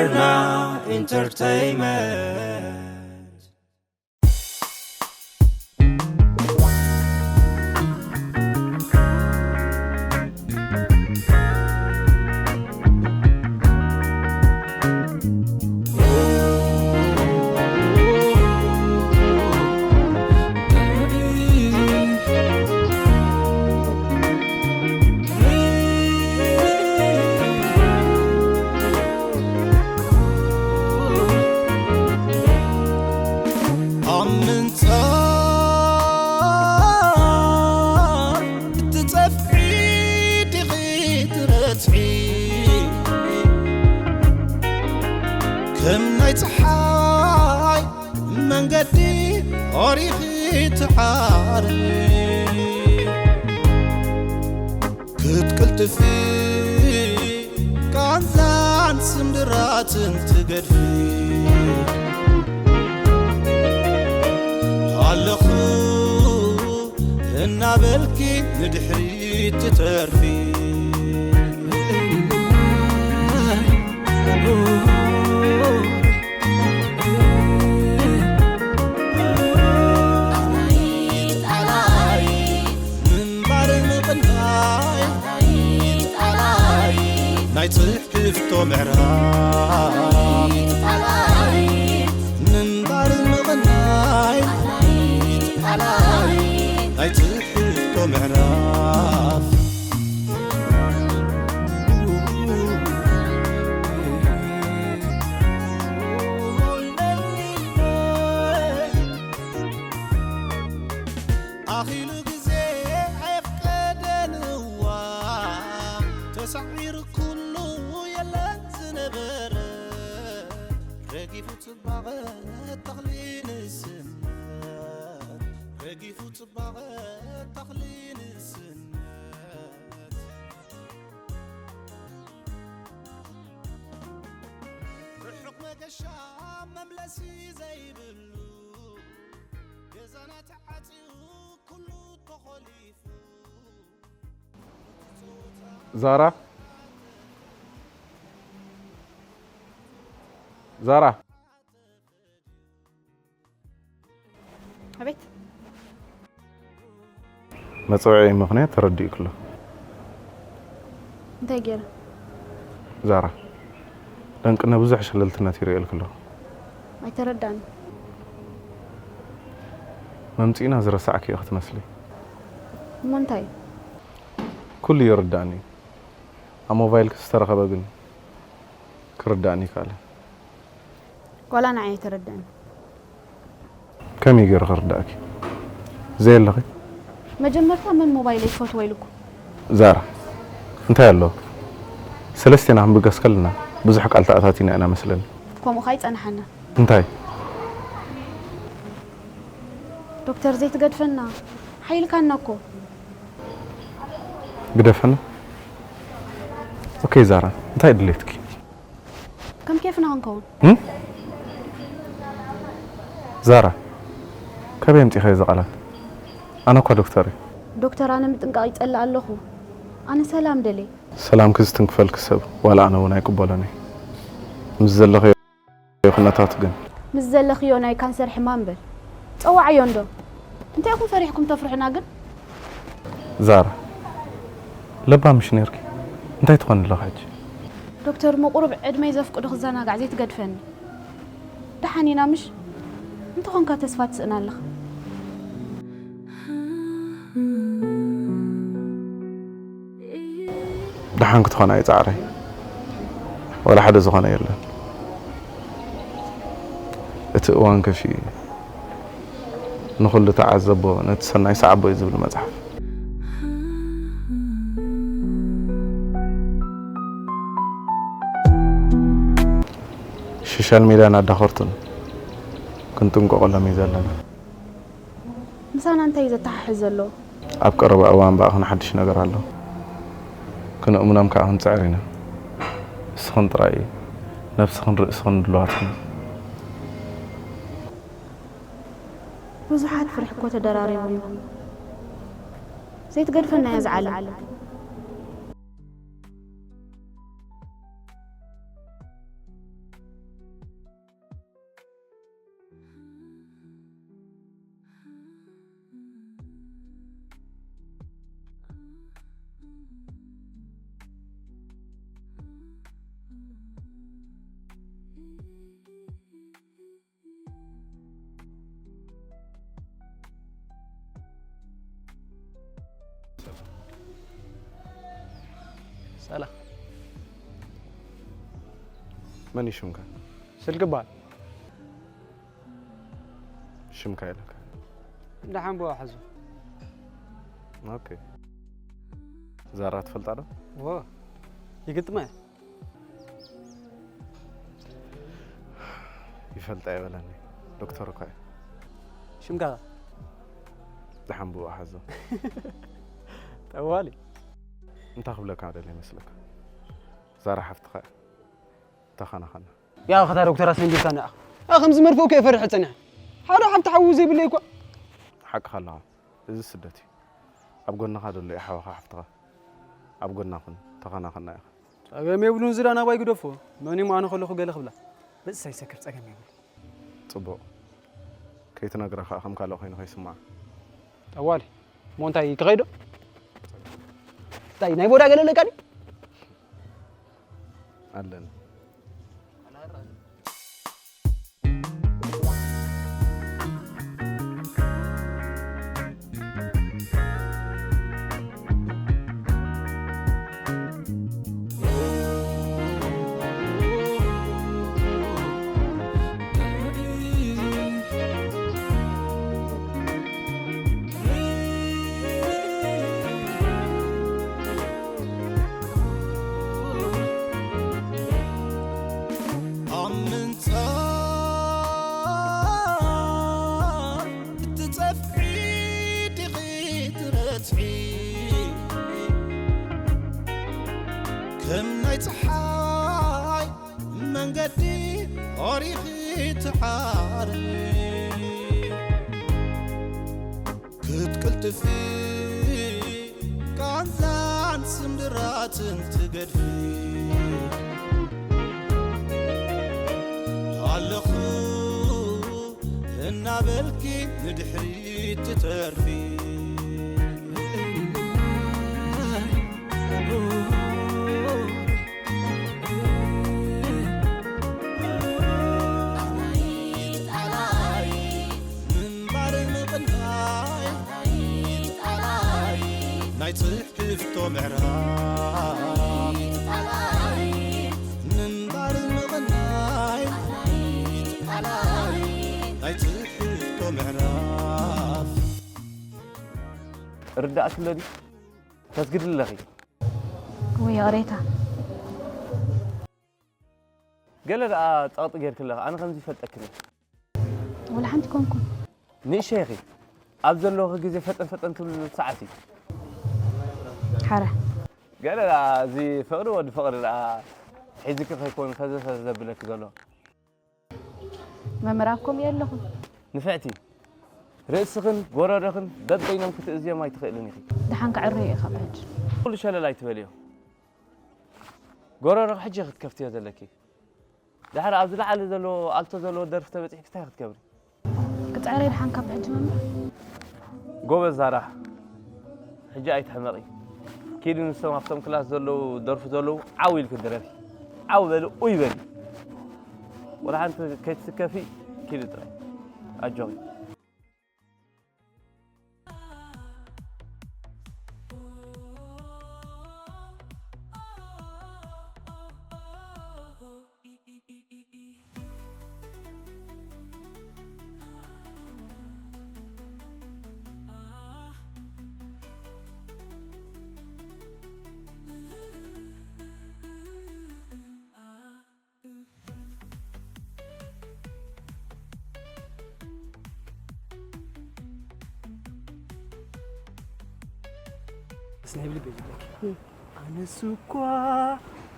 Entertainment. ኣብ ምንጻር እትጸፍዒ ዲኺ ትረትዒ፣ ከም ናይ ጸሓይ መንገዲ ኦሪኺ ትዓሪ፣ ክትቅልጥፊ ቃንዛን ስምብራትን ትገድፊ፣ ኣለኹ እናበልኪ ንድሕሪት ትተርፊ። ምንባር ምቕናይ ናይ ትሕዝቶ ምዕራፍ፣ ምንባር ምቕናይ ናይ ትሕዝቶ ምዕራፍ። ኣኺሉ ግዜ ኣየፍቀደን እዋን፣ ተሳዒሩ ኩሉ የለን ዝነበረ። ረጊፉ ጽባቐ ተኽሊ ንስነት፣ ረጊፉ ጽባቐ ተኽሊ ንስነት። ርሑቕ መገሻ መምለሲ ዘይብሉ፣ ገዛና ተዓጽዩ ኩሉ ተኾሊፉ። ዛራ፣ ዛራ። ኣቤት። መጸውዒ ምኽንያት ተረዲእክሎ። እንታይ ገይረ? ዛራ፣ ደንቅነ ብዙሕ ሸለልትነት ይርእየልክሎ። ኣይተረዳእን። መምጺእና ዝረሳዕክዮ ክትመስሊ። እሞ እንታይ? ኩሉ ይርዳእኒ እዩ። ኣብ ሞባይልኪ ዝተረኸበ ግን ክርዳእኒ ይከኣለ። ዋላ ንዓይ ኣይተረድእን። ከመይ ገይረ ክርዳእኪ? ዘየለኺ? መጀመርታ መን ሞባይለይ ክፈትዎ ኢሉኩም? ዛራ፣ እንታይ ኣሎ? ሰለስቴና ክንብገስ ከለና ብዙሕ ቃል ተኣታቲና ኢና መስለኒ። ከምኡ ከኣ ይጸንሓና። እንታይ? ዶክተር ዘይትገድፈና፣ ሓይልካና እኮ። ግደፈና? ኦኬ ዛራ፣ እንታይ ድሌትኪ? ከም ኬፍና ክንከውን። እም? ዛራ፣ ካበይ ኣምጺእኻዮ እዚ ቃላት? ኣነ እኳ ዶክተር እየ። ዶክተር ኣነ ምጥንቃቕ ይጸልእ ኣለኹ። ኣነ ሰላም ደልየ። ሰላምኪ ዝትንክፈልኪ ሰብ ዋላ ኣነ እውን ኣይቅበሎን እየ። ምስ ዘለኽዮ ኩነታት ግን። ምስ ዘለኽዮ ናይ ካንሰር ሕማም በል። ጸዋዕዮ እንዶ። እንታይ ኢኹም ፈሪሕኩም ተፍርሑና ግን? ዛራ፣ ለባም ምሽ ነይርኪ? እንታይ ትኾኒ ኣለኺ ሕጂ? ዶክተር፣ ምቑሩብ ዕድመይ ዘፍቅዶ ክዘናጋዕ ዘይትገድፈኒ። ደሓን ኢና ምሽ? እንተኾንካ ተስፋ ትስእን ኣለኻ። ደሓን ክትኾን ኣይጻዕረይ። ዋላ ሓደ ዝኾነ የለን። እቲ እዋን ከፊኡ እዩ። ንኹሉ ተዓዘቦ፣ ነቲ ሰናይ ሰዓቦ እዩ ዝብል መጽሓፍ። ሶሻል ሚድያን ኣዳኸርቱን ክንጥንቀቐሎም እዩ ዘለና። ምሳና እንታይ እዩ ዘተሓሕዝ ዘሎ? ኣብ ቀረባ እዋን ብኣኽን ሓድሽ ነገር ኣሎ። ክንእምኖም ከኣ ክንጽዕር ኢና። ንስኽን ጥራይ ነብስኽን ርእስኽን ድልዋትክን። ብዙሓት ፍርሒ እኮ ተደራሪቡ እዩ። ዘይትገድፈና እያ እዛ ዓለም። ሰላም። መን እዩ ሽምካ? ስልኪ ይበሃል። ሽምካ ኢለካ። ደሓን ብዋ ሓዙ። ኦኬ። ዛራ ትፈልጣ ዶ? ዎ ይግጥመ። ይፈልጣ ይበለኒ። ዶክተር እኳ እዩ። ሽምካ ደሓን ብኡ ሓዞ። ጠዋሊ። እንታይ ክብለካ ደለ ይመስለካ? ዛራ ሓፍትኻ እያ። ተኸናኸና። ያ ኸታ ዶክተር ኣሰንቢርካና ኢኻ። ያ ከምዚ መርፍእ እኮ እየ ፈሪሐ ጸኒሐ። ሓደ ሓብቲ ሓዊ ዘይብለይ እኮ። ሓቅኻ ኣለኻ። እዚ ስደት እዩ። ኣብ ጎንኻ ዘሎ እዩ ሓወኻ ሓፍትኻ። ኣብ ጎና ኩን። ተኸናኸና ኢኻ። ጸገም የብሉን ዝዳ ናባይ ግደፎ። መን እዩ ኣነ ከለኹ ገለ ክብላ። ርእሰይ ይሰክፍ ጸገም የብሉ። ጽቡቕ። ከይትነግራ ኸኣ ከም ካልእ ኮይኑ ከይስምዓ። ጠዋሊ። እሞ እንታይ ክኸይዶ? እንታይ ናይ ቦዳ ገለ ኣለካ ድዩ? ኣለኒ። ኣብ ምንጻል እትጸፍዒ ዲኺ ትረትዒ፣ ከም ናይ ጸሓይ መንገዲ ኦሪኺ ትዓሪ። ክትቅልጥፊ ቃንዛን ስምድራትን ትገድፊ። ኣለኹ እናበልኪ ንድሕሪት ትተርፊ። ምንባር ምቕናይ ናይ ጽሕፍቶ ምዕራፍ። ምንባር ምቕናይ ናይ ጽሕፍቶ ምዕራፍ። ርዳእክሎ ድዩ? ተስግድለኺ። ወይ ይቕሬታ። ገለ ደኣ ጸቕጢ ጌርኪ ኣለኺ። ኣነ ከምዚ ይፈልጠክን እየ። ወላ ሓንቲ ኮንኩን። ንእሸይ ኢኺ። ኣብ ዘለኺ ግዜ ፈጠን ፈጠን ትብሊ ሰዓት እዩ። ሓረ። ገለ ደኣ እዚ ፍቕሪ ወዲ ፍቕሪ ደኣ ሒዝኪ ከይኮን ፈዘፈዘ ዘብለኪ ዘሎ። መምህር ኣብ ከምኡ የለኹን። ንፍዕቲ፣ ርእስኽን ጎረርኽን በበይኖም ክትእዝዮም ኣይትኽእልን ኢኺ። ደሓን ከዕርዮ ኢኻ ብሕጂ። ኩሉ ሸለል ኣይትበልዮ። ጎረርኺ ሕጂ ክትከፍትዮ ዘለኪ። ድሕሪ ኣብዚ ላዕሊ ዘሎ ኣልቶ ዘለዎ ደርፊ ተበጺሕኪ እንታይ ክትገብሪ? ክጽዕር እየ ደሓን ካብ ብሕጂ መምህር። ጎበዝ ዛራ፣ ሕጂ ኣይትሕመቒ። ኪዲ ንሶም ኣብቶም ክላስ ዘለዉ ደርፉ ዘለዉ ዓው ኢልኪ ድረፊ። ዓው በሊ፣ ኡይ በሊ። ወላ ሓንቲ ከይትስከፊ ኪዲ ጥራይ። ኣጆኺ። እስናይ ብልበይ ዝብለኪ ኣነስ እኳ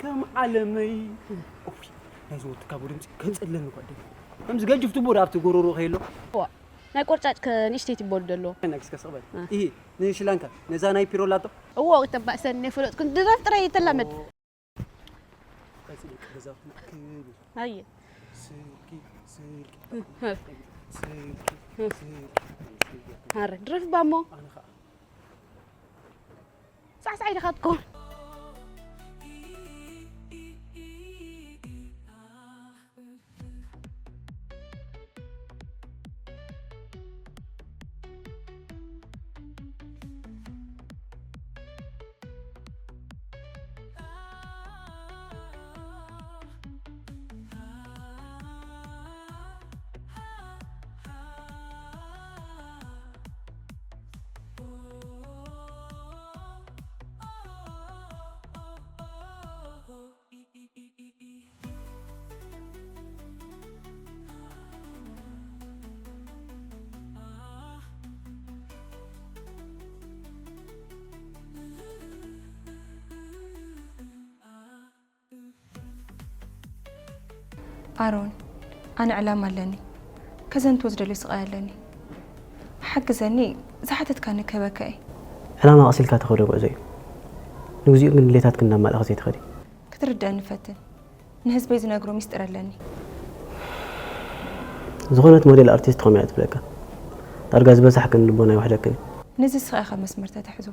ከም ዓለመይ ኦፊ ናይ ዝወትካቡ ድምፂ ከንፀለኒ እኳ ደሊ ከምዚ ገጅፍ ትቦ ዶ ኣብቲ ጎሮሮ ከየሎ ናይ ቆርጫጭ ከ ንእሽተይ ትበሉ ደሎ ናይ ክስከስ ቅበል ይሄ ንሽላንካ ነዛ ናይ ፒሮላቶ እዎ ተባእሰን ናይ ፈለጥኩን ድራፍ ጥራይ የተላመድ ቀፅሊ ገዛውትና ክብል ኣየ ስልኪ ስልኪ ሃረ ድረፍ ባሞ ኣነ ከዓ ሳዕሳዕ ኢልካ ትኮን ኣሮን፣ ኣነ ዕላማ ኣለኒ። ከዘንትዎ ዝደልዮ ስቓይ ኣለኒ። ሓግዘኒ፣ ዝሓተትካኒ ክህበካ እየ። ዕላማ ኣቕሲልካ ትኸዶ ጉዕዞ እዩ። ንግዚኡ ግን ድሌታትክ እንዳማልእኻ ዘይትኸዲ። ክትርድአኒ ፈትን። ንህዝበይ ዝነግሮ ሚስጥር ኣለኒ። ዝኾነት ሞዴል ኣርቲስት ትኾን እያ ትብለካ። ዳርጋ ዝበሳሕ ግን ልቦና ይውሕደክን እዩ። ነዚ እስኻ ኢኻ መስመር ተትሕዞ።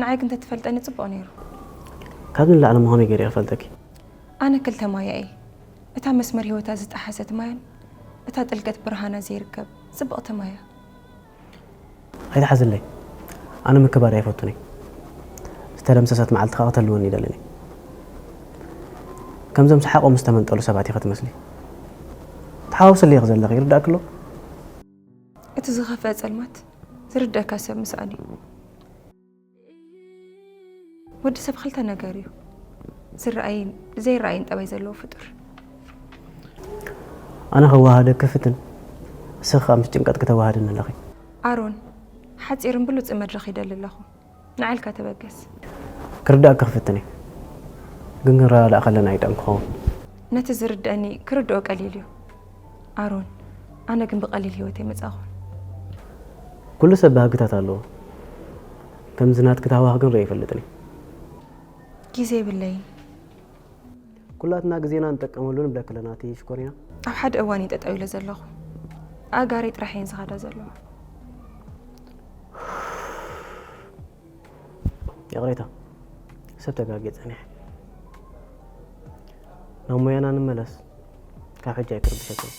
ንዓይ ግን ተትፈልጠኒ ጽቡቕ ነይሩ። ካብዚ ንላዕሊ ምዃኑ ገይረ እየ ክፈልጠኪ። ኣነ ክልተ ማያ እየ። እታ መስመር ህይወታ ዝጠሓሰት ማያን እታ ጥልቀት ብርሃና ዘይርከብ ጽብቕቲ ማያ። ኣይትሓዝለይ። ኣነ ምክባድ ኣይፈቱን እየ። ዝተደምሰሰት መዓልቲ ከዓ ክተልወኒ ይደልን እየ። ከምዞም ሰሓቖም ዝተመንጠሉ ሰባት ኢኻ ትመስሊ። ተሓዋውስለይ ኢኺ ዘለኺ፣ ይርዳእኪ ኣሎ? እቲ ዝኸፍአ ጸልማት ዝርደእካ ሰብ ምስኣን እዩ። ወዲ ሰብ ክልተ ነገር እዩ፣ ዝረኣይን ዘይረኣይን ጠባይ ዘለዎ ፍጡር። ኣነ ከወሃደኪ ክፍትን፣ ንስኺ ከዓ ምስ ጭንቀት ክተወሃድኒ ኣለኺ። ኣሮን፣ ሓጺርን ብሉጽን መድረኽ ይደሊ ኣለኹ። ንዓልካ ተበገስ። ክርዳእኪ ክፍትን እየ፣ ግን ክንረዳዳእ ከለና እዩ ጥዑም ክኸውን። ነቲ ዝርድአኒ ክርድኦ ቀሊል እዩ ኣሮን፣ ኣነ ግን ብቐሊል ህይወት ኣይመጻኹን። ኩሉ ሰብ ባህግታት ኣለዎ። ከምዚ ናትኪ ታህዋኽ ግን ርእየ ኣይፈልጥን እየ። ግዜ የብለይን። ኩላትና ግዜና ንጥቀመሉ ንብለኪ ኣለና፣ እቲ ሽኮሪና። ኣብ ሓደ እዋን እየ ጠጠው ኢለ ዘለኹ። ኣእጋረይ ጥራሕ እየን ዝኸዳ ዘለዋ። ይቕሬታ፣ ሰብ ተጋግየ ጸኒሐ። ናብ ሞያና ንመለስ፣ ካብ ሕጂ ኣይክርብሸክን።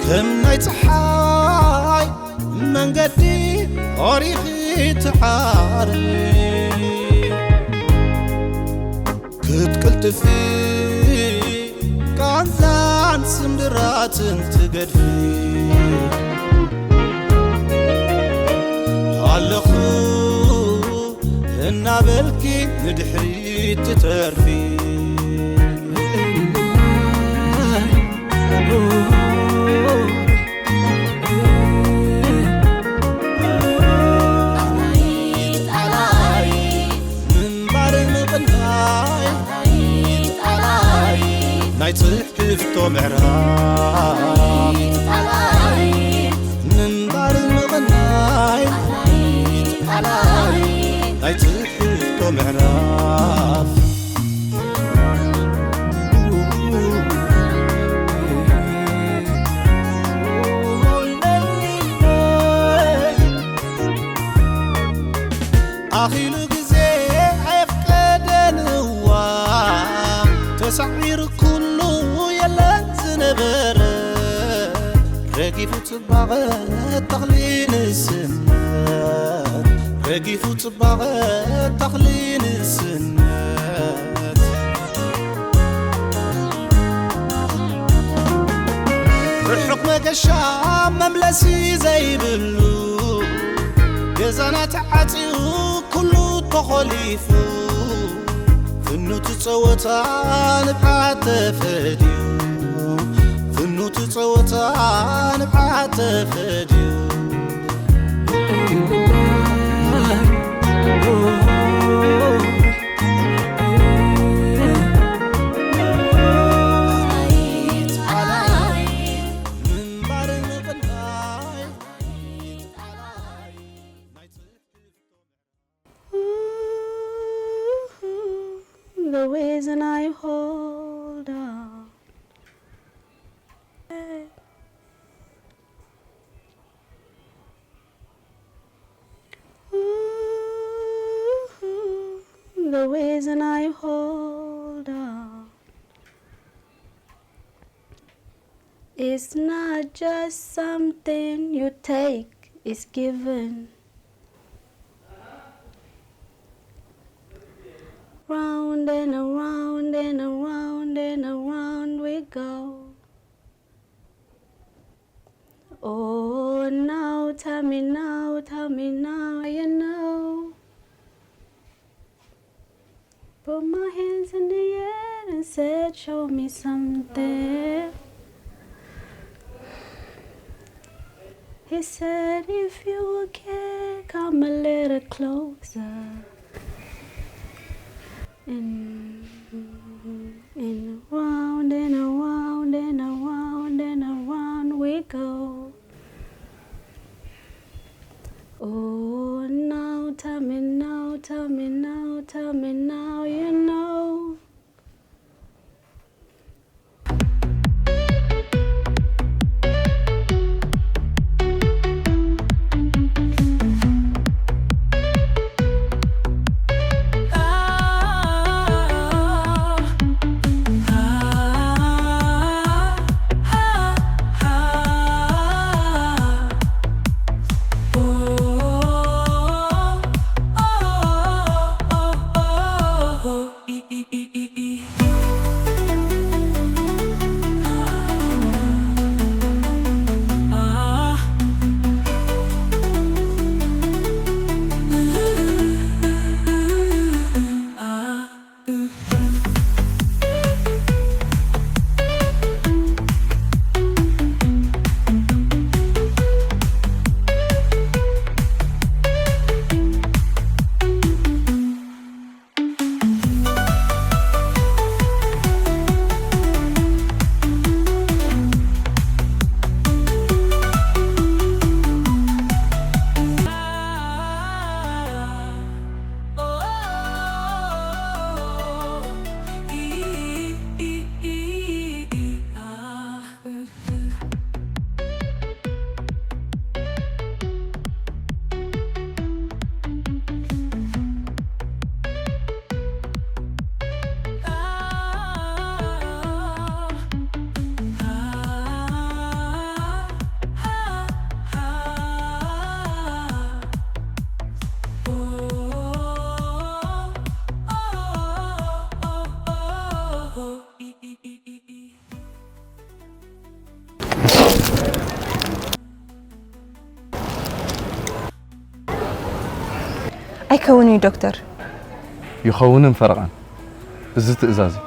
ከም ናይ ፀሓይ መንገዲ ኦሪኺ ትዓሪ ክትቅልጥፊ ቃንዛን ስምድራትን ትገድፊ ኣለኹ እናበልኪ ንድሕሪት ትተርፊ ሕፍቶ ምዕራፍ ምንባር ምቕናይ ናይ ትሕፍቶ ምዕራፍ ኣኺሉ ግዜ ኣየፍቀደን እዋ ተሳዒሩ ኩሉ የለን ዝነበረ ረጊፉ ጽባቐ ተኽሊ ንስነት ረጊፉ ጽባቐ ተኽሊ ንስነት ርሑቕ መገሻ መምለሲ ዘይብሉ ገዛና ተዓጽዩ ኩሉ ተኾሊፉ ፍኑት ጸወታ ንብዓት ተፈድዩ ፍኑት ጸወታ ንብዓት ተፈድዩ The reason I hold on. The reason I hold on is not just something you take is given. Round and around and around and around we go. Oh, now tell me now, tell me now, you know. Put my hands in the air and said, "Show me something." He said, "If you care, come a little closer." And, and around and around and around and around we go. Oh, now tell me now, tell me now, tell me now, you know. ኣይከውን እዩ ዶክተር። ይኸውንን ፈረቓን እዚ ትእዛዝ እዩ።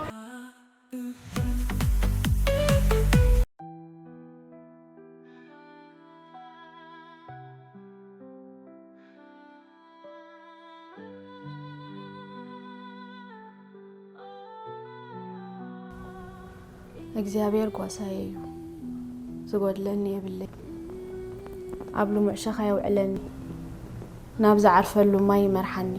እግዚኣብሔር ጓሳየ እዩ፣ ዝጎድለኒ የብለይ። ኣብ ልሙዕ ሸኻ የውዕለኒ፣ ናብ ዝዓርፈሉ ማይ ይመርሓኒ።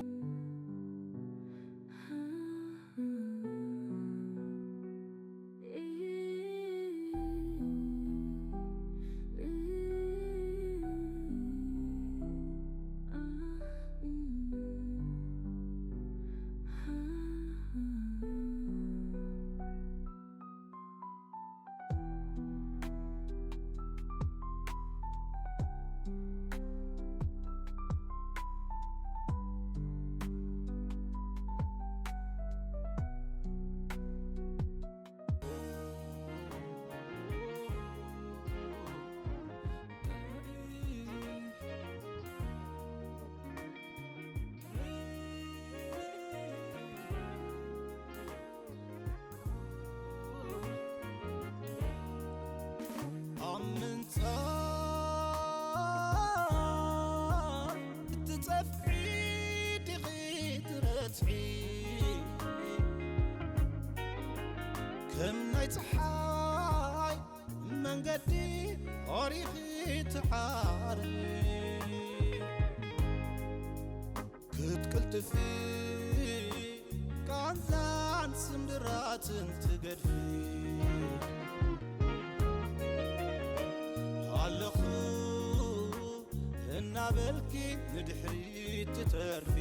ኣብ ምንጻል እትጸፍዒ ዲኺ ትረትዒ፣ ከም ናይ ጸሓይ መንገዲ ኦሪኺ ትዓሪ፣ ክትቅልጥፊ ቃንዛን ስምብራትን ትገድፊ፣ ኣለኹ እናበልኪ ንድሕሪት ትተርፊ።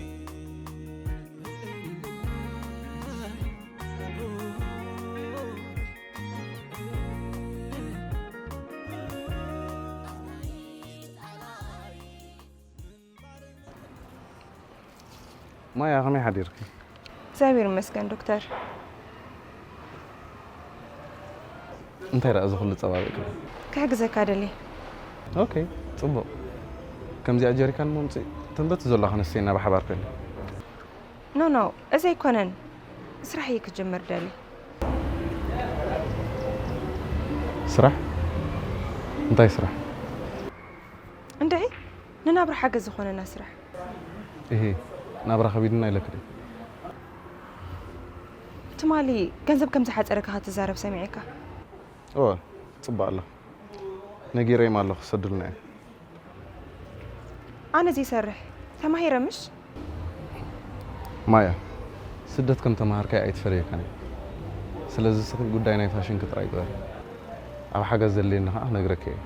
ማያ፣ ከመይ ሓዲርኪ? እግዚኣብሔር ይመስገን ዶክተር። እንታይ ደኣ እዚ ኩሉ ጸባቢቕኪ? ክሕግዘካ ደልየ። ኦኬ፣ ጽቡቕ። ከምዚኣ ጀሪካን መምጽኢ ትንበት ዘለዋ ከነስተይና ብሓባር ከሊ። ኖ ኖ፣ እዚ ኣይኮነን። ስራሕ እየ ክጅምር ደልየ። ስራሕ? እንታይ ስራሕ? እንድዒ፣ ንናብራ ሓገዝ ዝኾነና ስራሕ። እሂ፣ ናብራ ከቢድና ኢለኪ ድየ? ትማሊ ገንዘብ ከም ዝሓጸረካ ክትዛረብ ሰሚዐካ። እወ፣ ጽቡቕ ኣሎ። ነጊረዮም ኣለኹ፣ ክሰዱልና እዮም። ኣነ ዘይሰርሕ ተማሂረ ምሽ? ማያ፣ ስደት ከም ተማሃርካይ ኣይትፈለየካን እዩ። ስለዚ ስኺ ጉዳይ ናይ ፋሽንኪ ጥራይ ግበሪ። ኣብ ሓገዝ ዘድልየኒ ከኣ ክነግረኪ እየ።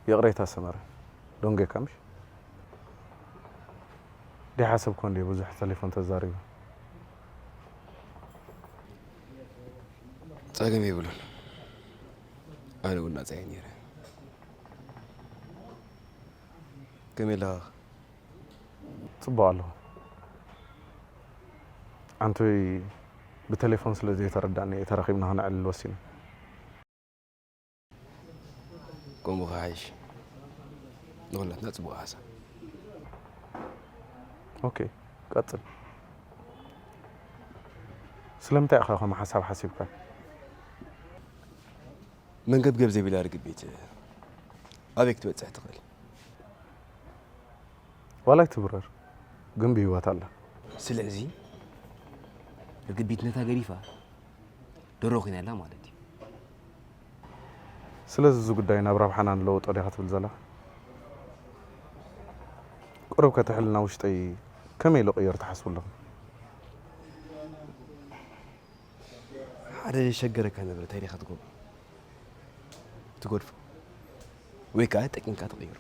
ይቕሬታ ሰመረ፣ ደንጌካ ምሽ? ደይሓሰብኩ እንድየ ብዙሕ ተሌፎን ተዛሪቡ። ጸገም የብሉን። ኣነ እውን ናጻ እየ ነይረ። ከመይ ኣለኻ? ጽቡቕ ኣለኹ። ኣንቶይ ብተሌፎን ስለ ዘይተረዳእኒ እየ ተራኺብና ክነዕልል ወሲነ። ከምኡ ክሓይሽ። ንኹላትና ጽቡቕ ሓሳብ። ኦኬ፣ ቀጽል። ስለምንታይ ኢኻ ከምኡ ሓሳብ ሓሲብካ? መንገብገብ ዘይብላ ርግቢት ኣበይ ክትበጽሕ ትኽእል? ዋላ ኣይትብረር፣ ግን ብህይወት ኣላ። ስለዚ ርግቢት ነታ ገዲፋ ደሮ ኮይና ኣላ ማለት እዩ። ስለዚ እዚ ጉዳይ ናብ ረብሓና ንለውጦ ዲኻ ትብል ዘለኻ? ቁሩብ ከተ ሕልና ውሽጠይ ከመይ ኢሉ ቅየር ትሓስቡ ኣለኹም? ሓደ ዘሸገረካ ንብረት እንታይ ዲኻ ትገብሮ? ትገድፎ ወይ ከዓ ጠቂምካ ትቕይሮ?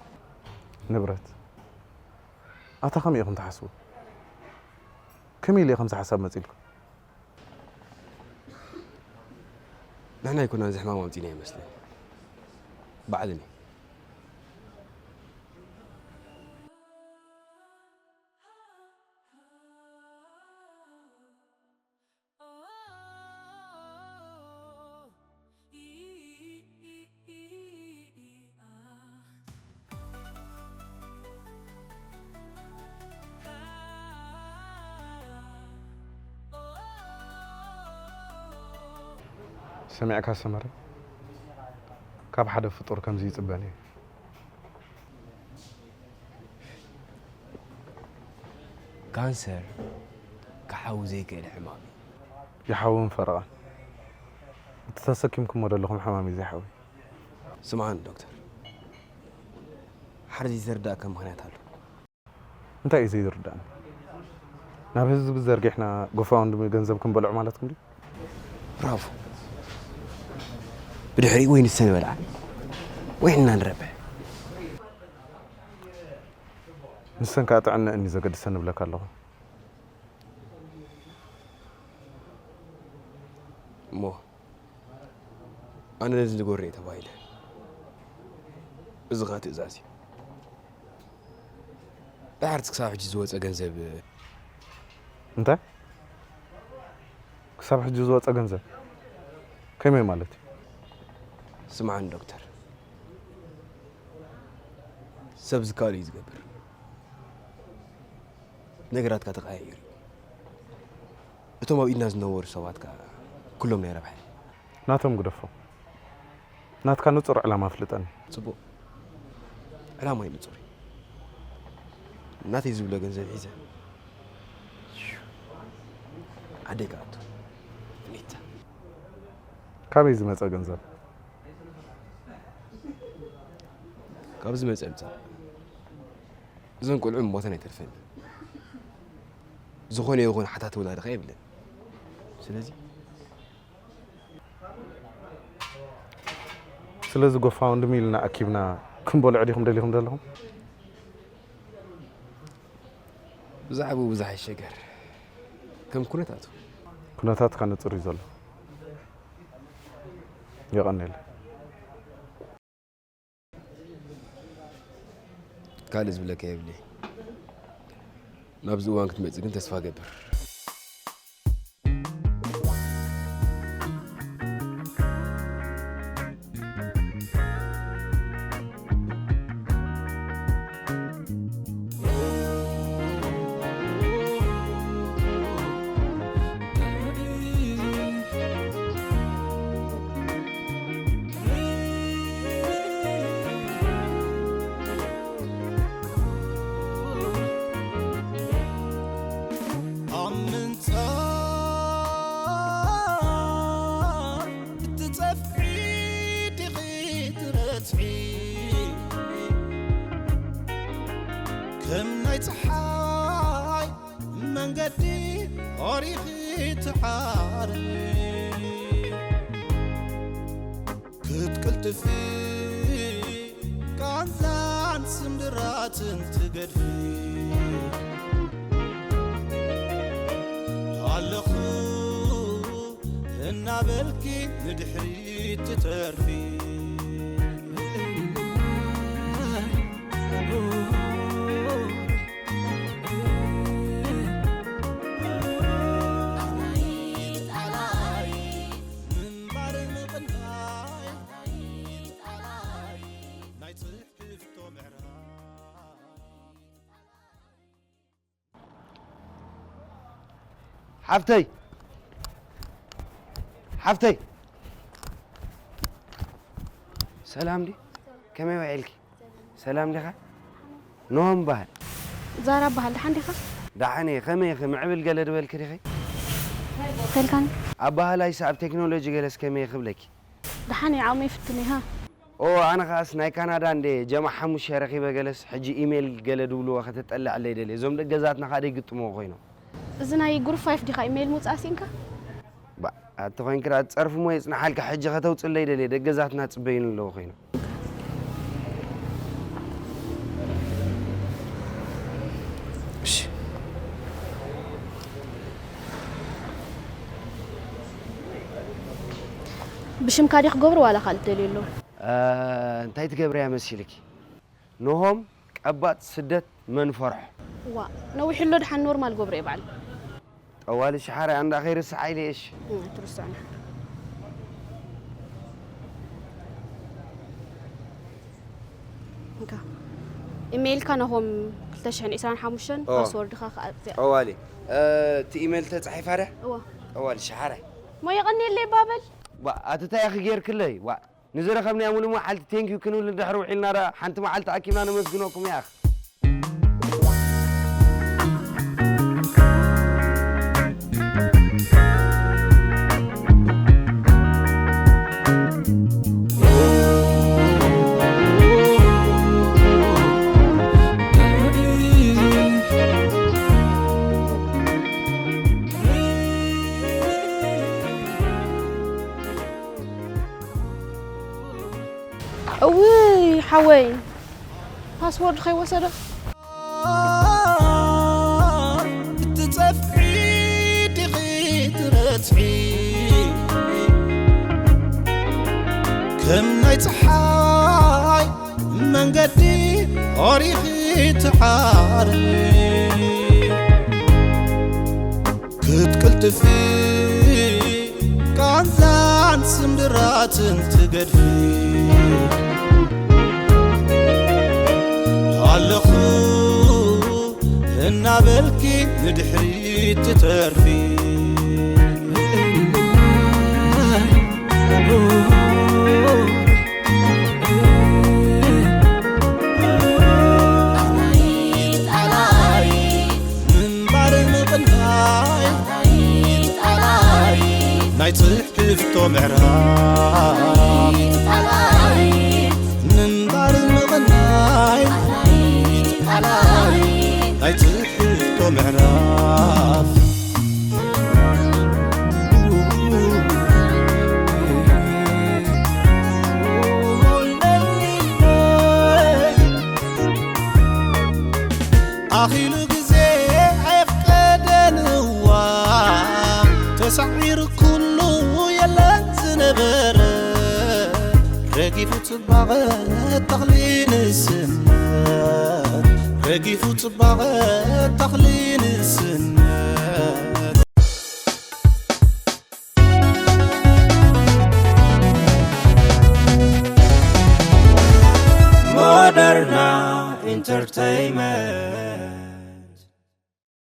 ንብረት? ኣታ ከመይ ኢኹም ትሓስቡ? ከመይ ኢሉ ከምዚ ሓሳብ መፂልኩም? ንሕና ኣይኮናን እዚ ሕማም ኣምፂና ይመስለኒ፣ ባዕልን እዩ። ሰሚዕካ ሰመረ፣ ካብ ሓደ ፍጡር ከምዚ ይጽበን እየ። ካንሰር ክሓዊ ዘይክእል ሕማም እዩ። ይሓውን ፈረቓን። እቲ ተሰኪምኩሞ ዘለኹም ሕማም እዩ ዘይሓዊ። ስምዓኒ ዶክተር፣ ሓደ ዘይተረዳእካ ምኽንያት ኣሎ። እንታይ እዩ ዘይርዳእኒ? ናብ ህዝቢ ዘርጊሕና ጎፋውንድሚ ገንዘብ ክንበልዖ ማለትኩም ድዩ? ብራቮ። ብድሕሪኡ ወይ ንሰን ይበልዓ ወይ ንሕና ንረብሕ። ንሰን ከዓ ጥዕነአን እዩ ዘገድሰን እብለካ ኣለኹ። እሞ ኣነ ነዚ ንግበር እየ ተባሂለ። እዚ ኸኣ ትእዛዝ እዩ። ድሓር እቲ ክሳብ ሕጂ ዝወፀ ገንዘብ እንታይ? ክሳብ ሕጂ ዝወፀ ገንዘብ ከመይ ማለት እዩ? ስምዓኒ ዶክተር፣ ሰብ ዝከኣሎ እዩ ዝገብር። ነገራትካ ተቐያይሩ እዩ። እቶም ኣብ ኢድና ዝነበሩ ሰባት ከኣ ኩሎም ናይ ረብሓ እዮም። ናቶም ግደፎም። ናትካ ንጹር ዕላማ ኣፍልጠኒ። ጽቡቕ። ዕላማይ ንጹር እዩ። ናተይ ዝብሎ ገንዘብ ሒዘ ዓደይ ክኣቱ። ፍኒታ። ካበይ ዝመጸ ገንዘብ? ካብ ዝመጸ ምጻእ። እዞን ቆልዑ ሞተን ኣይተርፈን። ዝኾነ ይኹን ሓታት ውላድኻ የብለን። ስለዚ ስለዚ ጎፋውንድሚ ኢልና ኣኪብና ክንበልዖ ዲኹም ደሊኹም ዘለኹም? ብዛዕባኡ ብዙሕ ኣይሸገር። ከም ኩነታቱ። ኩነታትካ ንጹር እዩ ዘሎ። የቐንየለይ። ካልእ ዝብለካ የብለይ። ናብዚ እዋን ክትመጽእ ግን ተስፋ እገብር። ኣብ ምንጻር እትጸፍዒ ዲኺ ትረትዒ? ከም ናይ ጸሓይ መንገዲ ኦሪኺ ትዓሪ። ክትቅልጥፊ ቃንዛን ስምብራትን ትገድፊ። ኣለኹ እናበልኪ ንድሕሪት ትተርፊ። ሓፍተይ፣ ሓፍተይ፣ ሰላም ዲ? ከመይ ውዒልኪ? ሰላም ዲኻ? ኖሆም በሃል። ዛራ በሃል፣ ደሓን ዲኻ? ደሓን እየ። ከመይ ኢኺ? ምዕብል ገለ ድበልኪ ዲኺ? ከልካን? ኣበሃላይስ ኣብ ቴክኖሎጂ ገለስ ከመይ ክብለኪ? ደሓን እየ፣ ዓቕመይ ፍትን እየ፣ ሃ? ኦ፣ ኣነ ኸኣስ ናይ ካናዳ እንደ ጀማ ሓሙሽተ ረኺበ ገለስ፣ ሕጂ ኢሜይል ገለ ድብልዎ ከተጠልዕለይ ደልየ። እዞም ደገዛትና ኸኣ ደይግጥምዎ ኮይኖም። እዚ ናይ ግሩፕ ፋይፍ ዲኻ ኢሜይል ምውጻእ ሲንካ? ባ፣ ኣቲ ኮይንኪ ደኣ ጸርፊ እሞ የጽንሓልካ፣ ሕጂ ከተውጽለይ ደልየ፣ ደገዛትና ጽበዩኒ ኣለዉ ኮይኖም። እሺ። ብሽምካ ድየ ክገብሮ ዋላ ካልእ ትደልዩ ኣለዉ? እ፣ እንታይ ትገብርያ መሲልኪ? ኖሆም ቀባጽ ስደት መን ፈርሖ? ዋ፣ ነዊሑ ኣሎ፣ ደሓን ኖርማል ገብሮ እየ ባዕለይ። ጠዋሊ ሸሓረ ኣንዳ ከይርስዓ ኢለ እሺ። እም፣ ኣይትርስዖ። እንካ። ኢሜይልካ ናሆም ክልተ ሽሕን ዕስራን ሓሙሽተን፣ ኦ። ፓስወርድኻ ከኣ እዚኣ። ጠዋሊ። እ፣ እቲ ኢሜይል ተጻሒፋ ዶ? እወ። ጠዋሊ ሸሓረ። ሞ የቐንየለይ ባበል። ባ፣ ኣቲ እንታይ ኢኺ ጌርክለይ? ዋ፣ ንዝረኸብናዮ ሙሉእ መዓልቲ ቴንኪዩ ክንብል፣ ድሕሪ ውዒልና ደኣ ሓንቲ መዓልቲ ኣኪብና ነመስግነኩም ያኽ። ሓወይ፣ ፓስወርድ ከይወሰደ? እትጸፍዒ ዲኺ ትረጽዒ? ከም ናይ ጸሓይ መንገዲ ኦሪኺ ትዓሪ። ክትቅልጥፊ ቃንዛን ስምድራትን ትገድፊ። ኣለኹ እናበልኪ ንድሕሪት ትተርፊ። ምንባር ምቕናይ ናይ ትሕፍቶ ምዕራፍ። ምንባር ምቕናይ ናይ ትሕፍቶ ምዕራፍ። ኣኺሉ ግዜ ኣየፍቀደን እዋ ተሳዒሩ ኩሉ የለን ዝነበረ። ረጊፉ ጽባቐ ተኽሊ ንስነት፣ ረጊፉ ጽባቐ ተኽሊ ንስነት። ሞደርና ኢንተርተይመንት።